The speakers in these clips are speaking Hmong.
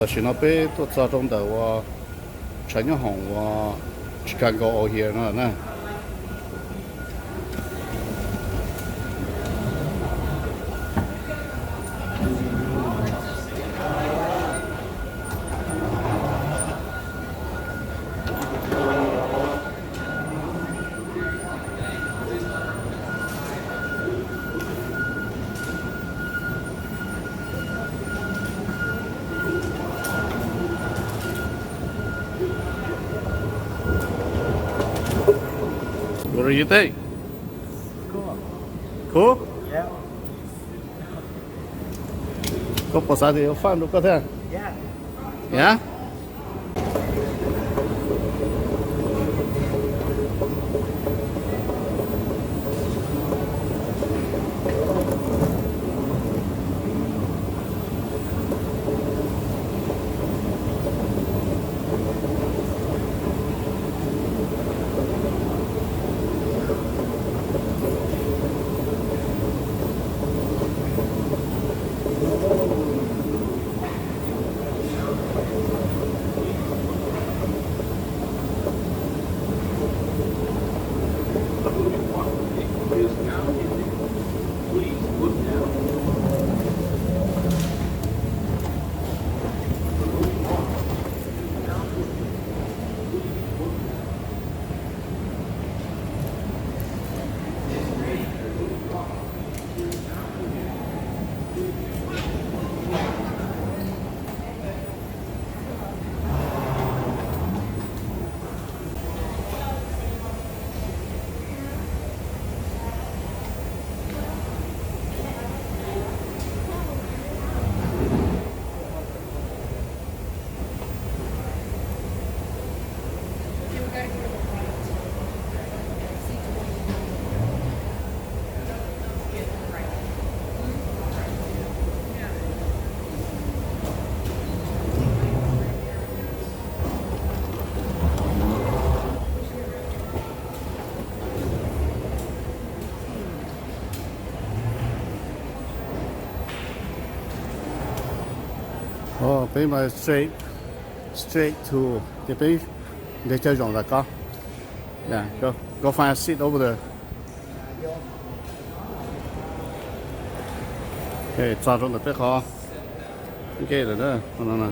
Tam sim no peb tuaj txog rau ntawm uas tshav nyob hoom uas Chicago O'Hare no na. What do you think? Cool? Koj puas xav tias yuav faj rau koj thiab? Yeah. Peb mas straight, straight to, ces peb nres chaw zaum ntawm ko. Yeah, go, go find a seat over there. Txog rau ntawm peb qhov gate lawm na,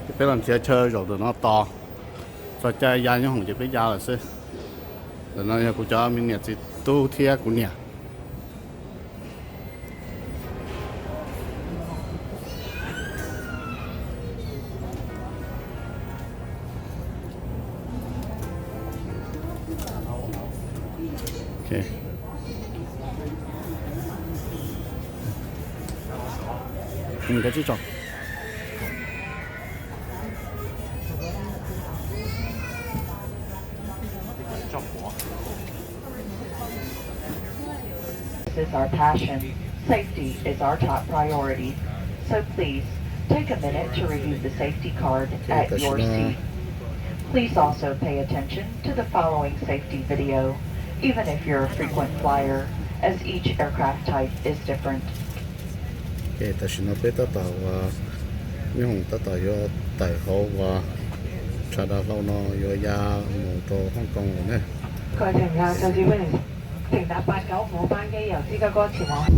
ces peb los nrhiav chaw zaum ntawm no tos. Txog caij ya nyob hoom ces peb ya lawm xwb. Ntawm no yog kuv cov me niam txiv tub thiab kuv niam. Is our passion. Safety is our top priority. So please, take a minute to review the safety card at your seat. Please also pay attention to the following safety video, even if you're a frequent flyer, as each aircraft type is different. Ces tam sim no peb tab tom uas nyob hoom tab tom yuav tawm hauv uas tshav dav hlau no yuav ya mus rau Hong Kong lawm ne. Tỉnh Đà Nẵng, City West, tỉnh Đà Nẵng, City West, tỉnh Đà Nẵng, City West.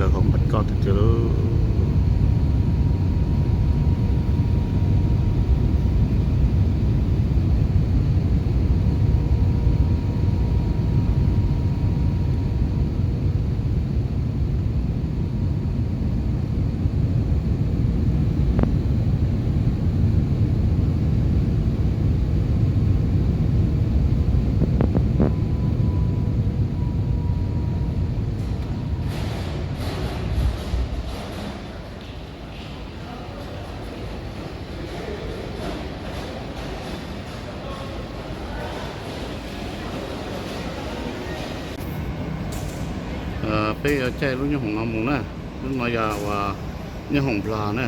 Hauv Npab Koj tiag tiag lauj. Peb yuav caij lub nyooj hoom no mus na. Lub no yog uas nyooj hoom Nplog na.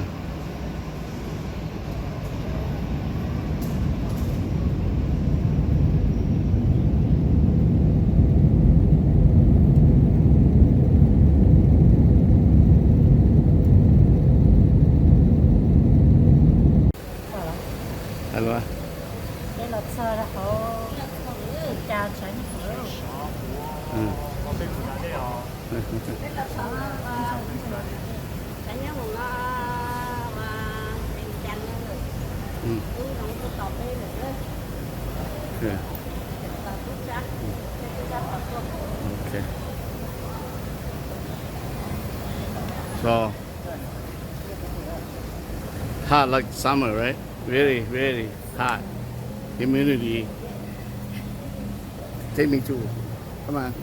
Peb los txog rau hauv cas tshav nyob hauv. Peb los txog tshav nyob hauv no, tub noov tuaj tos peb lawm. So, hot like summer, right? Really, really hot. Humidity. Take me to, come on.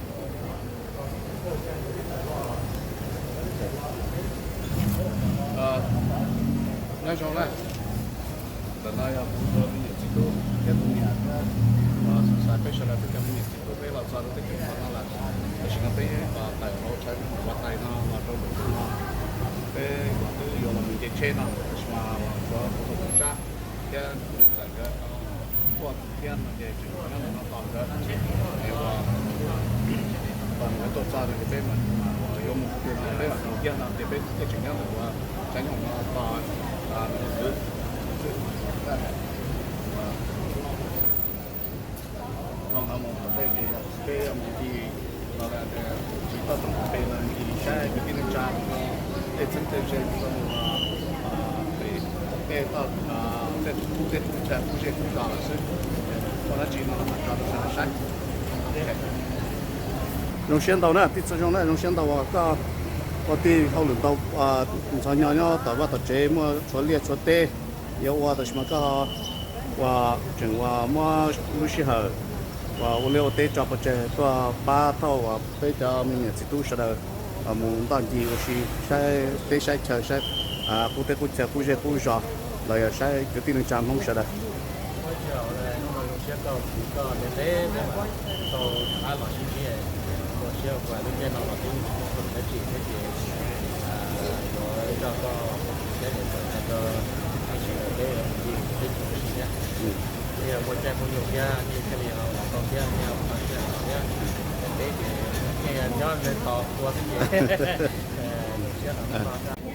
Nyob zoo na. Ntawm no yog kuv tus me nyuam txiv tub thiab kuv niam thiab, xav peb sawv daws peb cov me nyuam txiv tub peb los txog rau teb chaws Nplog no lawm. Tam sim no peb tawm hauv tshav nyooj hoom Vaj Tais no los rau ntawm no. Peb yuav twb yuav los mus nce tsheb no, tab sis mas tshuav kuv tus tub sab thiab kuv niam ntxawm nkawd tuaj thiab no ces tseem nyob ntawm no tos nkawd. Es uas thaum nkawd tuaj txog no ces peb mam yuav mus qhov twg no peb mam mus thiab no ces peb thiaj tseem nyob ntawm uas tshav nyooj hoom no tos nkawd. Thaum no mus tom tej ces peb mus ncig, tsis tau txog tom pem no ncig saib kwv tij neej tsa, tej txheeb tej ze, tej toj, tej tub tej qub chaw kuj zej kuj zos lawm xwb. Muaj dab tsi no los mam tso rau sawv daws saib. Zoo siab ntau na, tij txog zoo na, zoo siab ntau uas koj ua tij hauj lwm ntau, ntxhov nyo nyob tom vaj tom tsev, muaj tshuav liaj tshuav teb, yuav ua tam sim no koj uas tseem uas muab lub sij hawm uas ua liaj ua teb tso pov tseg tuaj pab thauj uas peb cov me nyuam txiv tub sawv daws mus ntoj ncig ua si saib teb saib chaw, saib qub teb qub chaw, qub zej qub zos, los yog saib kwv tij neej tsa Hmoob sawv daws.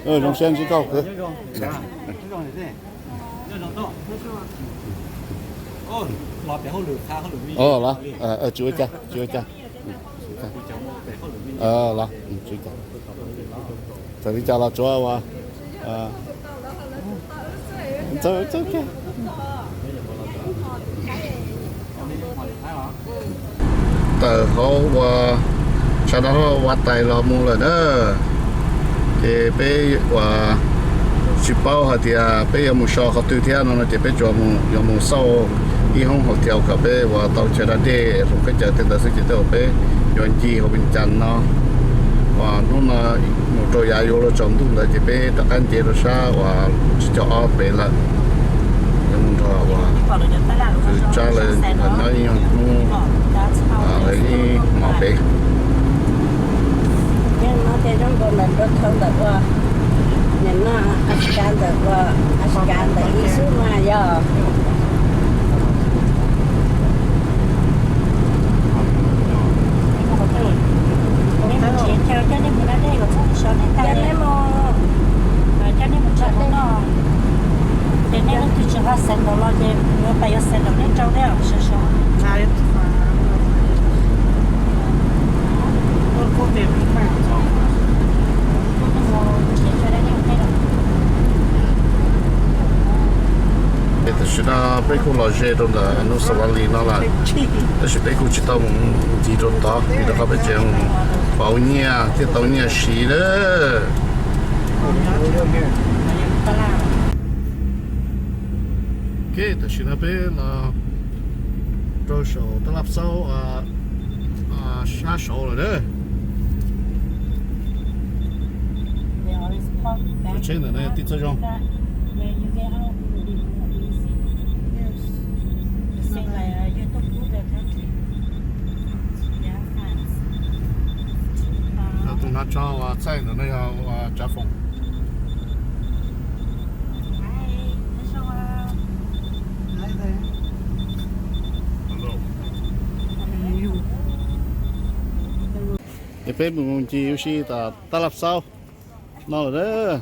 Zoo siab ntsib koj kwv. Los, tsis ua cas, tsis ua cas. Los, tsis ua cas. Txawm li cas los tsuav uas tawm hauv uas tshav nyooj hoom Vaj Tais los mus lawm na. Ces peb uas tsis paub hais tias peb yuav mus so qhov twg thiab no no ces peb tsuas yuav mus xauj ib hoob hotel kom peb uas tau chaw da dej hluas khaub ncaws tej ntawd xwb ces tej uas peb yuav ncig hauv Vias Cas no uas hnub no mus rau yav yuav luag tsaus ntuj ntawd ces peb rov qab nce rau sab uas tsib caug ob pem lawm. Yuav mus nrog uas Tsab lawv nyob ib nyuag hnub, lawv ib hmos pem. Yeej no ces zoo nkaus ntawm nruab thoob ntawm ua, nim no Africa ntawm ua, Africa ntawm ib xub mas yog. Coj nej mus, coj nej mus tsa dej no, ces nej leej twg tsis nqa sandal los ces yuav pais yuav sandal nej rau nej sov sov. Peb kuj los ze rau ntawm Nuj Xas Vas Lis no lawm, tab sis peb kuj tsis tau mus ncig rau tod vim rau qhov peb tseem pauv nyiaj thiaj tau nyiaj siv lawm. Ok, tam sim no peb los rau saum tab laj xaub sab saud lawm na. Cov tsheb ntawm no yog tib txoj zoo. Tus hnav tsho uas txaij ntawm no yog Tsav Foom. Ces peb mus ncig ua si tom tab laj xaub no lawm.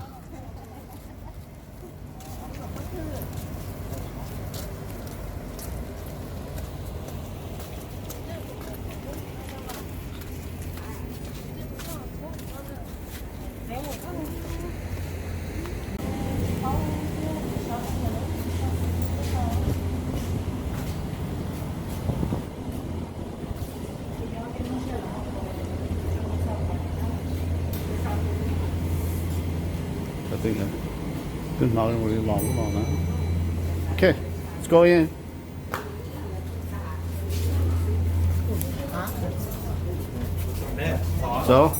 Twb hnov zoo li los lub no na. Ok, let's go in. So.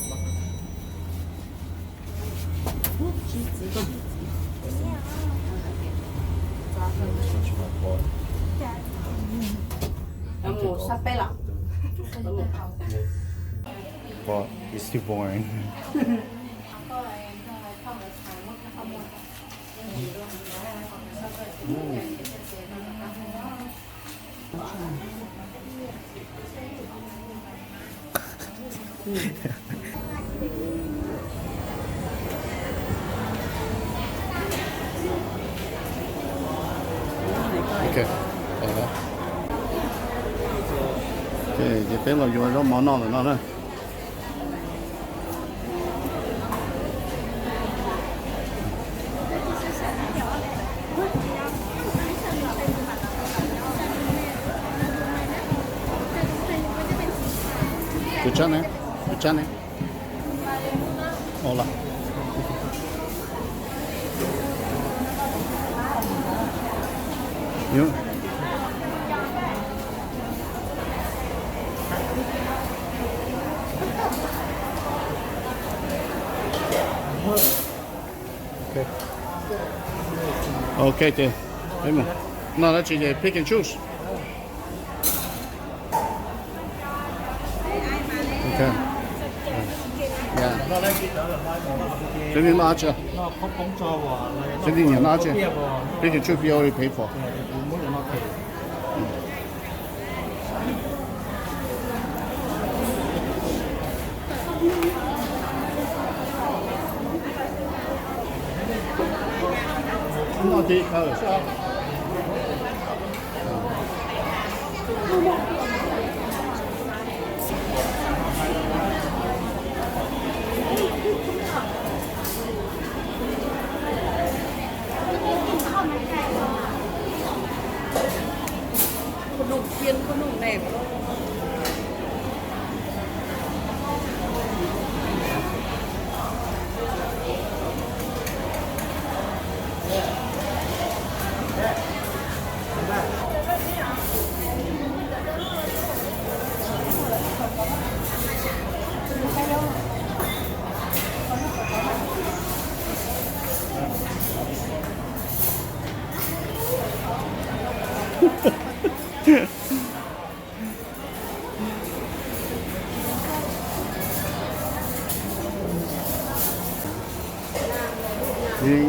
Well, it's too boring. Ok, ces peb los yuav zaub mov noj ntawm no na. Kuv tsab ne, kuv tsab ne. Hola. Ok, ces peb mus. Noj dab tsi ces pick and choose. Ok. Peb noj dab tsi? Peb noj dab tsi? Pick and choose, we already paid for.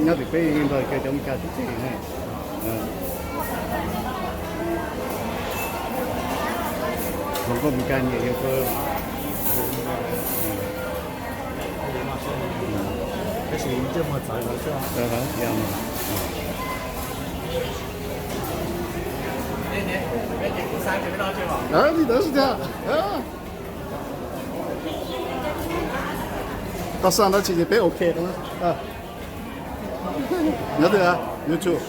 Nyob tim peb nrog kiag cov Meskas tib txhij ne. Hluas nkauj Meskas nyiam yus kawg. Li ntawd xwb tiag. Koj xav dab tsi ces peb ok. Nyob twg? YouTube.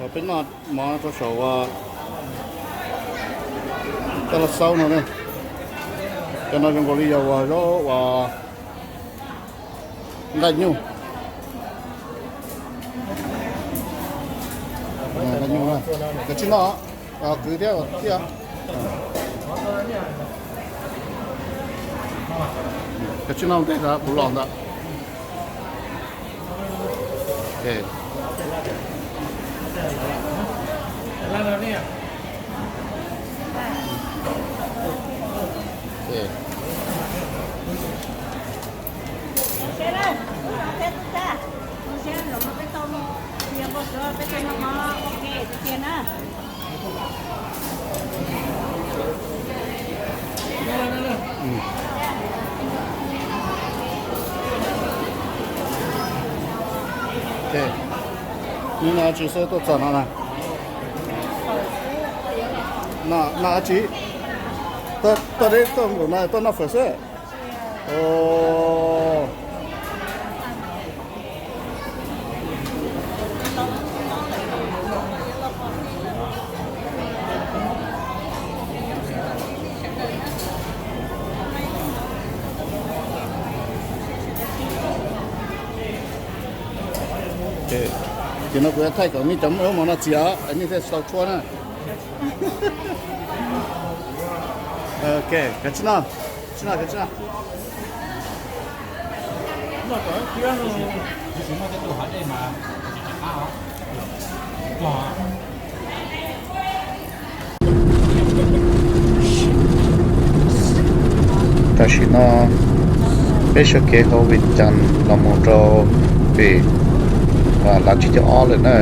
Peb noj mov rau saum uas cov los xaub no ne. Cov no zoo nkaus li yog uas zaub uas nqaij nyuj. Nqaij nyuj, koj tsis noj, kwv thiab tiag. Koj tsis noj ntej kuv los ntawd. Hnub no tsis xwb tuaj txog no na. Noj dab tsi? Tuaj deb tuaj npaum no tuaj noj fawm xwb. Ces no kuv yuav thaij kom nej cov muaj mov no txias, nej thiaj tsis tau tshuab na. Ok, kav tsij noj, tsij noj, kav tsij noj. Tam sim no peb sawv kev hauv Vias Cas los mus rau pem Lav Tsib Caug Ob lawm na.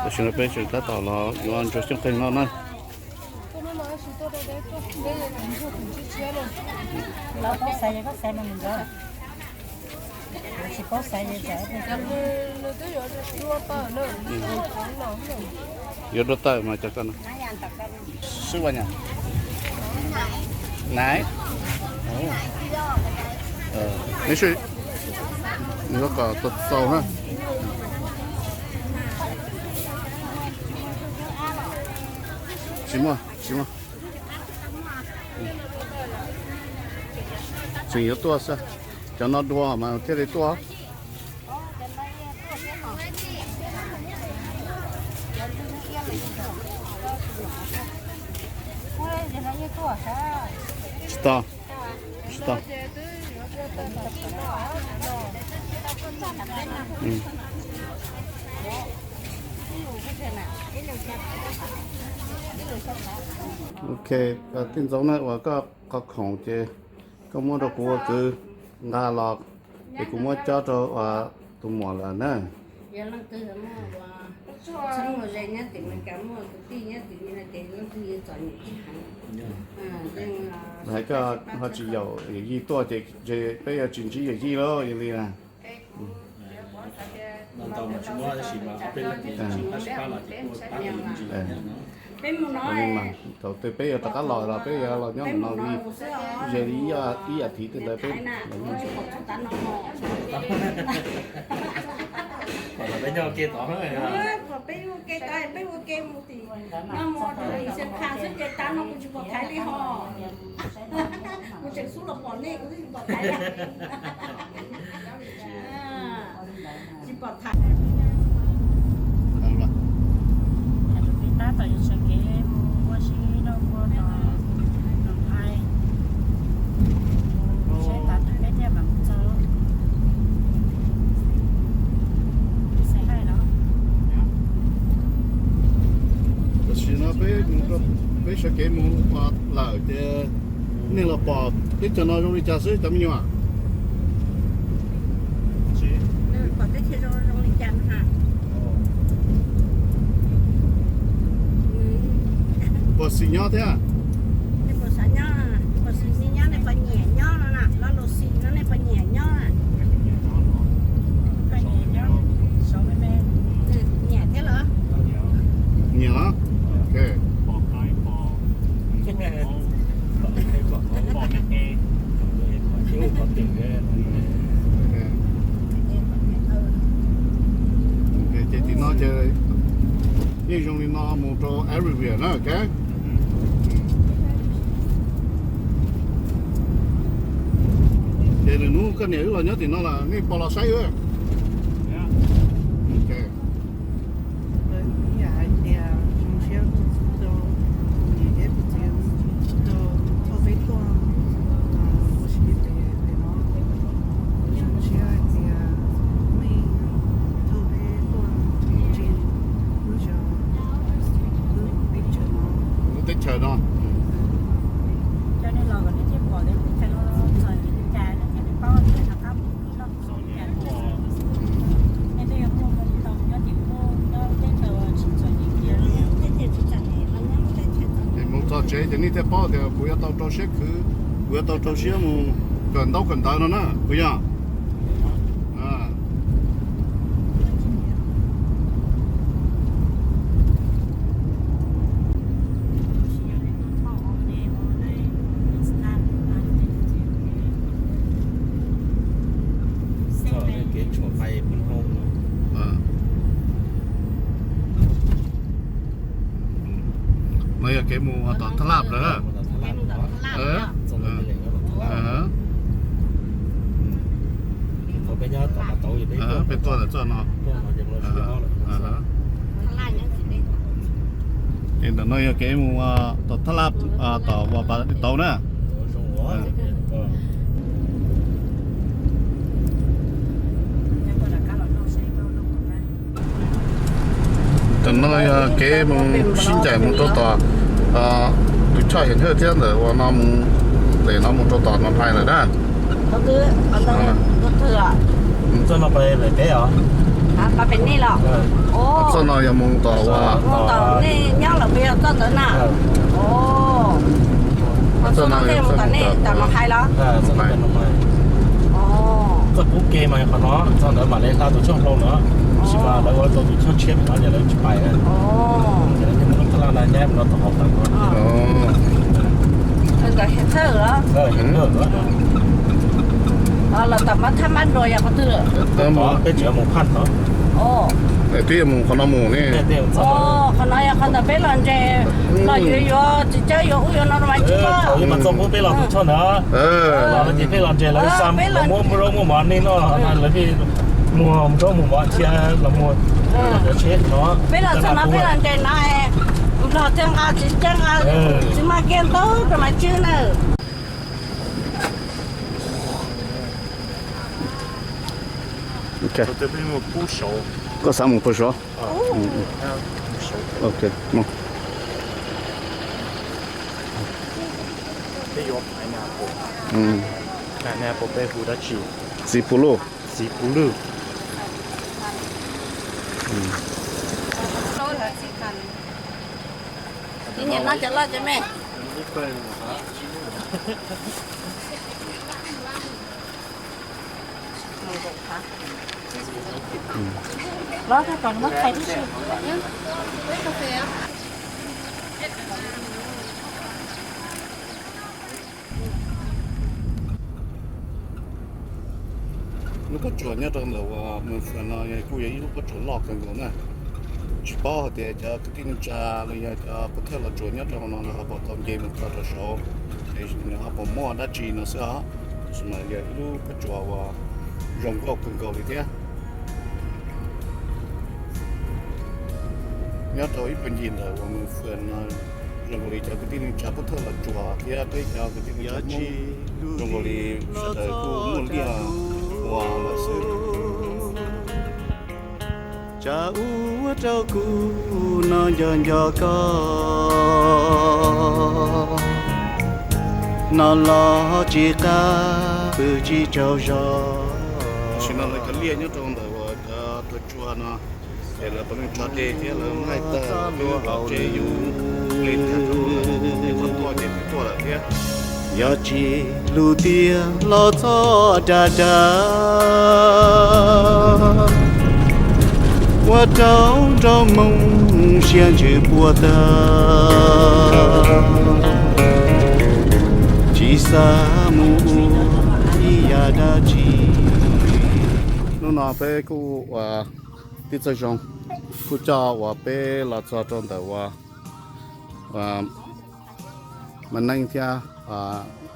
Tam sim no peb tseem tab tom los yuav ntsuag xyooj qeeg no na. Yuav dua tawm mas cov ko no. Swb ua nyam. Nai. Neb swb. Nws kom tau txaus na. Tsis muaj, tsis muaj. Tseem yuav tuaj xwb. Cov no dua mas thiaj li tuaj. Tsis tau, tsis tau. Ok, tij ntxoov na, uas koj qhov khoom ces koj muab rau kuv ua kwv nqa los, ces kuv muab cob rau tus muam lawm na. Hais koj ho tsis yaum yawm yij tuaj ces peb yuav tsis ntsib yawm yij lauj, yog li na. Thaum twg peb yuav rov qab los los peb yuav los nyob ntawm no li, ze li ib as thiv tej ntawd peb los nyob. Peb ua ke tod, peb ua ke mus tim no mus rau Lis Xia Pha xwb ces tav no kuv tsis pom thaiv li ho. Kuv tseem xub los pom nej kuv twb tsis pom thaiv. Tsis pom thaiv. Tab tom yuav tshwm kev mus ua si rau puag tom Noo Thai, saib tav twg peb thiaj mam mus txog. Tam sim no peb mus, peb sawv kev mus lawm ces nej los pom teb chaws no zoo li cas xwb cov me nyuam? Pom teb chaws zoo li cas na? Puas xis nyob thiab? Puas xis nyob, puas xis nyob, nej puas nyiam nyob no na? Los lus xis no nej puas nyiam nyob na? Nyiam thiab los? Nyiam los? Ok. Ces tim no ces yeej zoo li no mus rau Abbeville na, ok. Ces lwm hnub koj niam wb los nyob tim no lawm nej pom los saib wb. Ok. Yam hais tias zoo siab tau niam thiab txiv tau thauj peb tuaj ua si pem no. Zoo siab hais tias nej thauj peb tuaj tsim lub zos, lub teb chaws no. Lub teb chaws no. Ces mus txog tsev ces nej thiaj paub tias kuv yuav tau rau siab khwv, kuv yuav tau rau siab mus kawm ntaub kawm ntawv no na, puas yog? No yog kev mus tom Thaj Laj lawm. Peb tuaj ntawm txoj no. Ces ntawm no yog kev mus tom Thaj Laj, tom Vaj Pas Dej Tauv na. Tam no yog kev mus sib ncaim mus rau tom tus choj Hiav Hawj thiab ntawm uas no mus, ntawm no mus rau tom Noo Hais lawm na. Txoj no yog mus tom uas, nej nyob lawm puas yog txoj ntawd na? Txoj no yog mus tom nej tom Noo Hais los? Txoj kub ke mas qhov no, txoj ntawd mam li hla tus tshooj hlau no, tab sis mas lawv ua tau tus tshooj tshiab no ces lawv tsis pais na. Ces lawv thiaj mus lub Thaj Laj na, nyab mus rau tom hauv Paj Npua. Ntawd Hiav Hawj los? Los tom Mab Thaj Mab Nruas yog qhov twg? Peb tseem mus Phaj no. Twb yuav mus qhov no mus ne. Qhov no yog qhov ntawd peb los ntses, los yuav yuav txiv tsawb yuav ub yuav no mas tsis muaj. Thaum ub mas txoj kub peb los tus tshooj ntawd, los no ces peb los ntses lawv xa, lawv muab zaub muab mov nej noj, lawv thiaj muag zaub muag mov cia los muag cov tsheb no. Peb los txog no peb los ntses no, Nplog thiaj nqa txiv tsawb nqa txiv maj kiag ntaub rau mas tswb na. Koj xav mus pem saud? Ok, mus. Txiv Pus Luj. Lub pob tsuas nyob rau ntawm uas Mường Phượng no kuj yog ib lub pob tsuas loj kawg nkaus na. Tsis paub hais tias cov kwv tij neej tsa los yog cov pov thawj los tsuas nyob rau hauv no lawv ho puas tau nce mus txog rau saud, es nws ho puas muaj dab tsi no xwb os. Tab sis mas yog ib lub pob tsuas uas zoo nkauj kawg nkaus li thiab. Nyob rau ib puag ncig ntawm uas Mường Phượng no zoo nkaus li cov kwv tij neej tsa pov thawj los tsuas thiab peb cov kwv tij neej tsa Hmoob zoo nkaus li sawv daws kuj muaj liaj ua lawm xwb. Tsam ub ua rau kuv no nco nco koj, no los tsis qab pw tsis tsaug zog. Tam sim no lawv cov liaj nyob rau ntawm uas cov tuag tsua no, ces lawv puav leej tso dej thiab lawv nqaij tawg lub hauv tsev yus ple thiab rau lub Yog tsis lug tiag los txhob dag dag, ua rau nraug Hmoob siab ntsws puas tag, tsis xav mus ua ib yam dab tsi. Hnub no peb kuj ua tib txawj zoo, kuj coj uas peb los txog rau ntawm uas Mas Neej thiab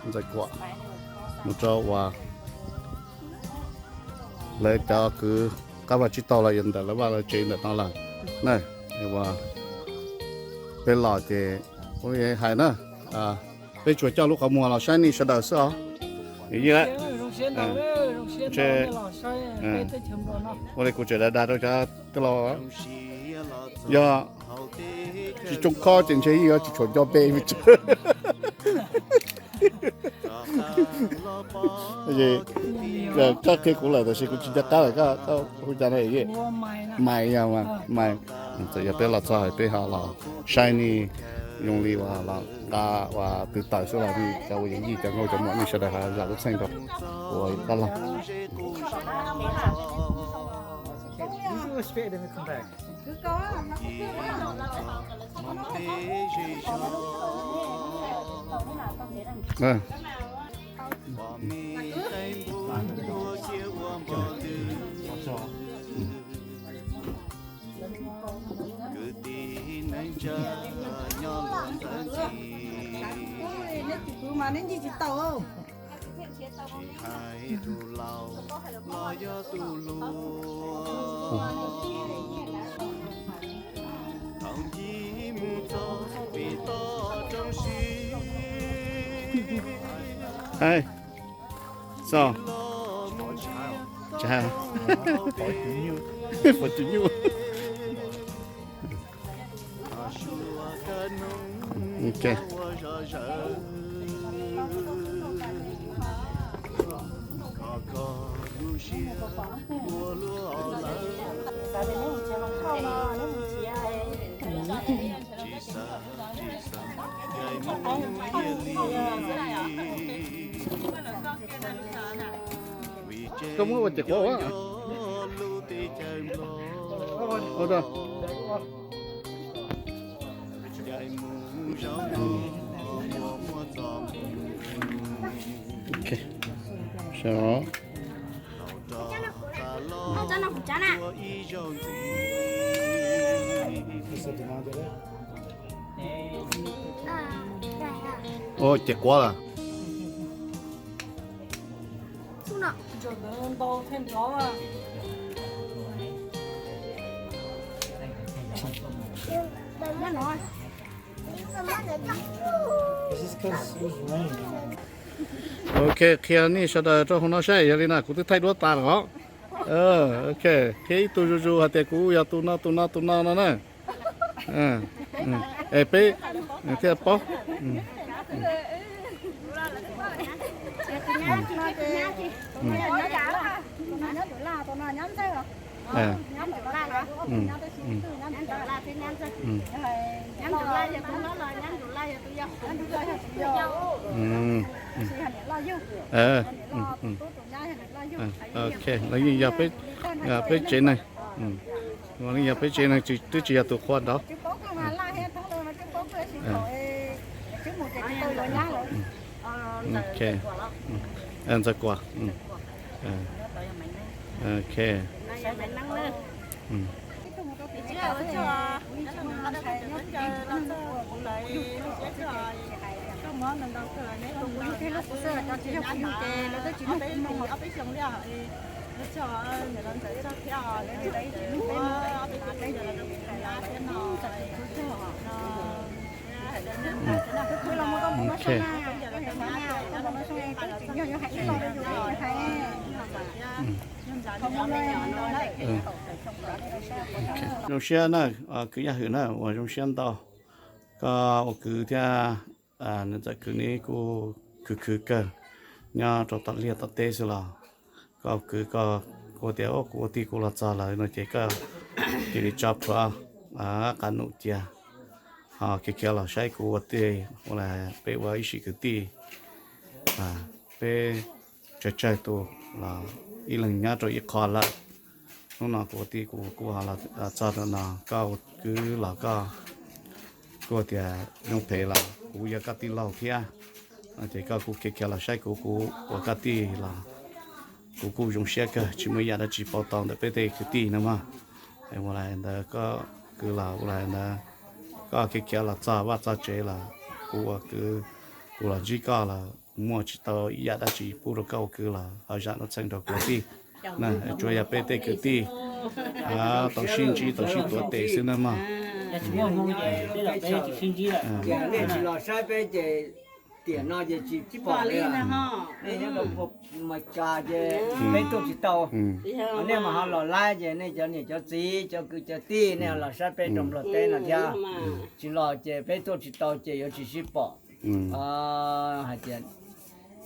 Ntxawm Kuam mus rau uas lawv cov kwv qab vaj tsib taug los yog ntawm lawv vaj lawv tsev ntawm no lawm na. Peb los ces ua li hais na, peb tsuas coj lub qhov muag los saib nej sawv daws xwb os. Ua li kuv tseem dag dag rau cov tij laug, yog tsis tsoo khob ces ntshe yeej yuav tsis tshua nco npe. Koj qhia kuv lawm tab sis kuv tsis nco qab lawm, koj hu cas no? Maiv, yog Maiv. Txawm yog peb los txog peb ho los saib nej zoo li uas los nqa uas tw tawm xwb los nej cov uas yawm yij cov nkauj cov muam nej sawv daws ho zam lub txheej rau kuv ua qab los. Kwv tij neej tsa nyob luag ntxawm ntxim, tsis hais tus laus los yog tus hluas, thaum ncig mus txog vim toj roob siab. Hais, xo, pov tus nyuj. Koj muab ua ces quav ua. Ua ces quav lawm. Ok, qhia nej sawv daws rau hauv no saib, yog li no kuv twb thaij duab tas lawm os. Ok, qhia ib tug zuj zus hais tias kuv yog tus no tus no tus no no na. Es peb thiaj paub. Ok, los yeej yog peb tsev neeg. Los yeej yog peb tsev neeg, twb tsis yog tus qhua nraud. Ok. Ntxawg Kuam. Ok. Zoo siab na, kwv Yaj Hwm na, uas zoo siab ntau. Koj ua kwv thiab, nws txawm kwv neb kuj khwv khwv kawg, nyob rau tom liaj tom teb xwb los koj ua kwv koj kuj tias kuv ua tij kuv los txog lawm no ces koj cia li tso plhuav qab num cia. Ho khiav khiav los saib kuv ua tij, ua li peb ua ib sim kwv tij, peb tsawg tsawg tus los ib leeg nyob rau ib qho lawm. Hnub no kuv ua tij kuv kuj ho los txog rau no, koj ua kwv los koj kuj tias zoo phem los kuv yog koj tij laug thiab. Ces koj kuj khiav khiav los saib kuv, kuv ua koj tij los kuv kuj zoo siab kawg, tsis muaj ib yam dab tsi pauv tau ntawm peb tej kwv tij no mog. Ua li ntawd koj kwv los ua li ntawd, koj khiav khiav los txog vaj txog tsev los kuv ua kwv, kuv los ntsib koj los muaj tsis tau ib yam dab tsi pub rau koj ua kwv los ho zam lub txim rau kuv tij. Tsuas yog peb tej kwv tij tau sib ntsib tau sib tuav tes xwb na mog. Tiam no ces tsis pom li. Nej nyob rau Mes Kas ces peb tuaj tsis tau. Nej mas ho los lawm ces nej cov niam cov txiv cov kwv cov tij nej ho los saib peb rau Nplog teb no thiab. Tsis los ces peb tuaj tsis tau ces yuav tsis sib pom. Hais tias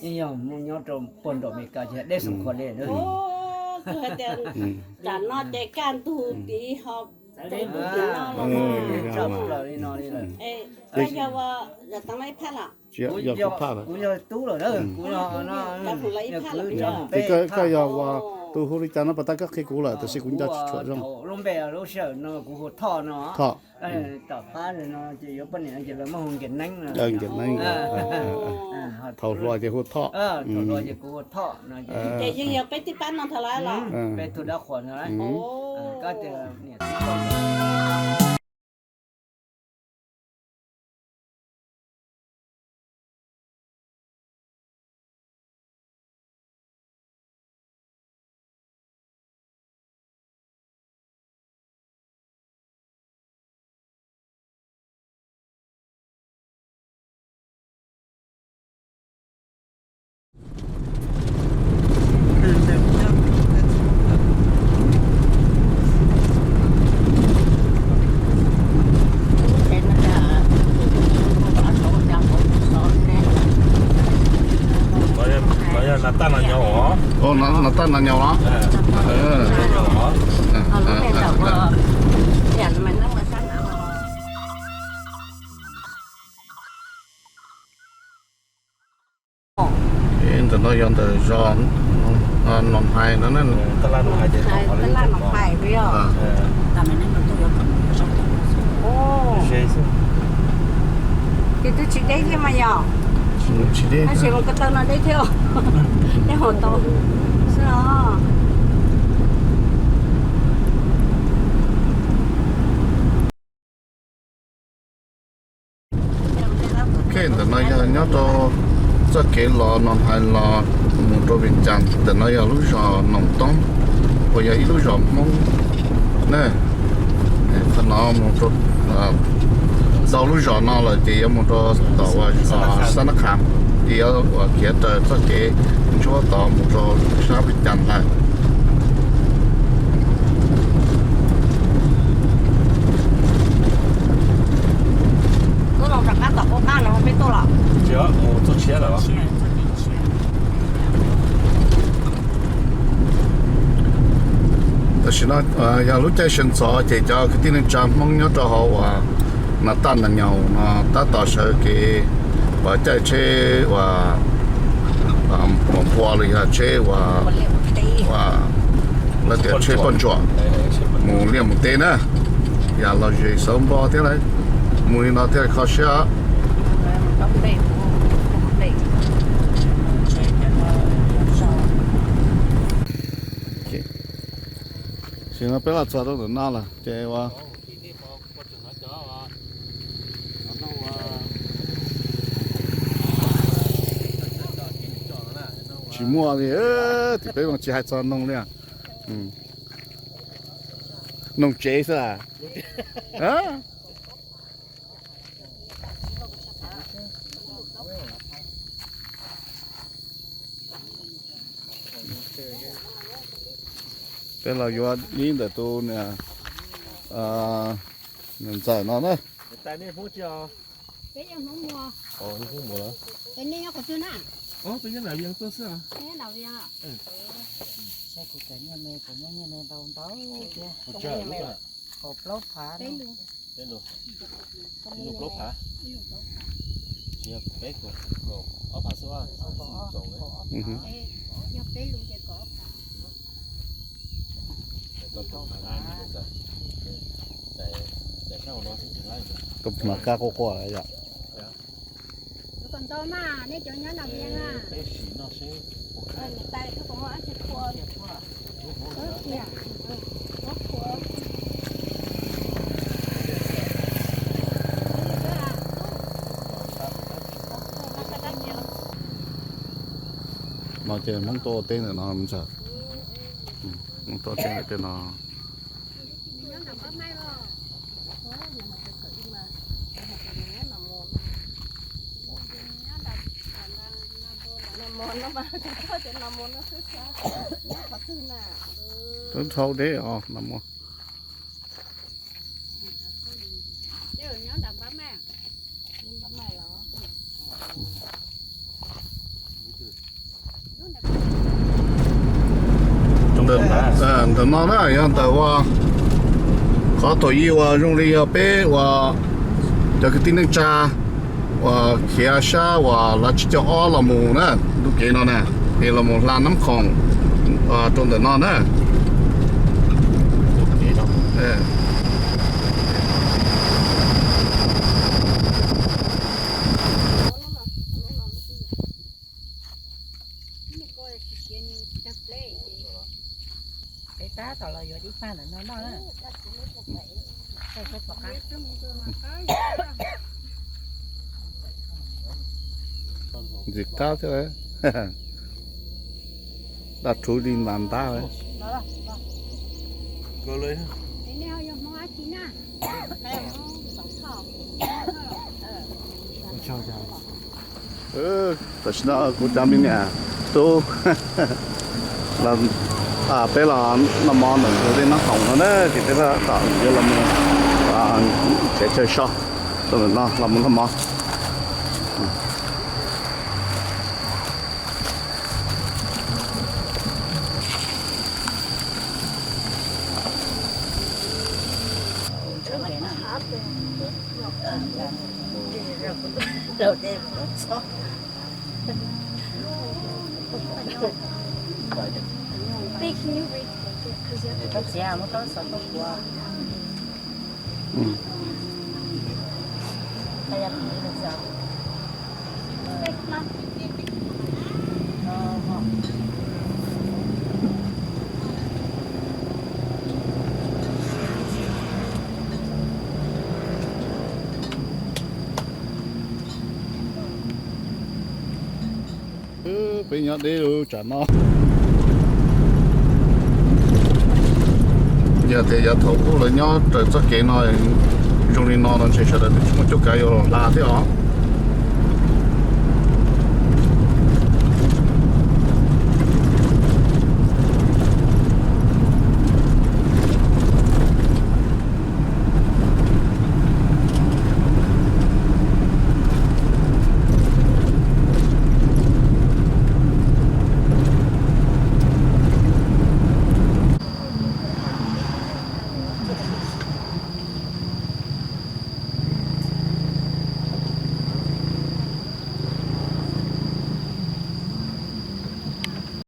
yeej yog mus nyob rau puag nram Mes Kas ces deb xoo khuas li. Tam no ces kaj ntug tid ho. Tsis yog, kuv yog tub lawm na. Kwv, koj yog ua tus hu li cas no, pas tas koj qhia kuv lawm tab sis kuv nco tsis tshua zoo. Lub npe lub sij hawm no kuv hu Thoj no. Thoj. Tom qab no ces yuav poj niam ces lawv muab hu Nkias Neeb no. Nkias Neeb. Thaum hluas ces hu Thoj. Thaum hluas ces kuv hu Thoj no. Ces yeej yog peb tij pab no ntag lauj. Peb tug dab qhuas ntag lauj. Koj tias niam txiv poj niam. Ov, no tag nas nyaus los. Ntawm no yog ntawm zos Noom Hais no na. Ces twb tsis deb thiab mas yog. Tsis deb, tab sis mus ko taw no deb thiab, deb hauv tau xwb os. Ok, ntawm no yog nyob rau txoj kev los Noom Hais los mus rau Vias Cas. Ntawm no yog lub zos Noom Toob uas yog ib lub zos Hmoob na. Qhov no mus rau, tau lub zos no lawm ces yuav mus rau tom uas Xab Nab Kham, ces yuav uas khiav raws txoj kev ntsuab tod mus rau sab Vias Cas lawm. Tam sim no yog lub caij sawv ntxov ces cov kwv tij neej tsa Hmoob nyob rau hauv uas Nas Taj Nas Nyaus no tab tom sawv kev uas caij tsheb uas mus npua los yog tsheb uas, uas lawv tias tsheb poj ntsuam mus liaj mus teb na. Yam los zem xauv npo thiab lawm, mus li no thiaj kho siab. Sim no peb los txog rau ntawm no lawm ces ua tsis muaj li, tim peb mas tsis hais txog noog li. Noog tsev xwb a. Peb los yuav ib ntawm tus niam ntxawm no na. Saib kuv cov nyiaj me, kuv muaj nyiaj me ntau ntau thiab. Kaum plaub phav no. Ib lus plaub phav, tsis yog peb kaum, kaum ob phav xwb, txaus li. Tus hnav kab quaj quaj yom. No ces Hmoob tuaj ua teb ntawm no ntag. Hmoob tuaj ua teb ntawm tej no. Twb dhau deb os no. Ntawm no na yog ntawm uas qhov thaum ub uas zoo li yog peb uas cov kwv tij neej tsa uas khiav sab uas Lav Tsib Caug Ob los mus na, ntu kev no na, es los mus hla Nab Khoom rau ntawm no na. Peb tab tom los yuav dib paj ntawm no noj na. Ntxim qab thiab, daj rhuv li ntas ntab. Tam sim no kuv cov me niam tub peb los noj mov ntawm tus dej Nab Khoom no na, ces peb tab tom yuav los mus tsev chaw so rau ntawm no los mus noj mov. Peb nyob deb lub tsam no. Yog tias yav thaum ub lawv nyob raws txoj kev no zoo li no no ntshe sawv daws twb tsis muaj cuab kav yuav los hla thiab os.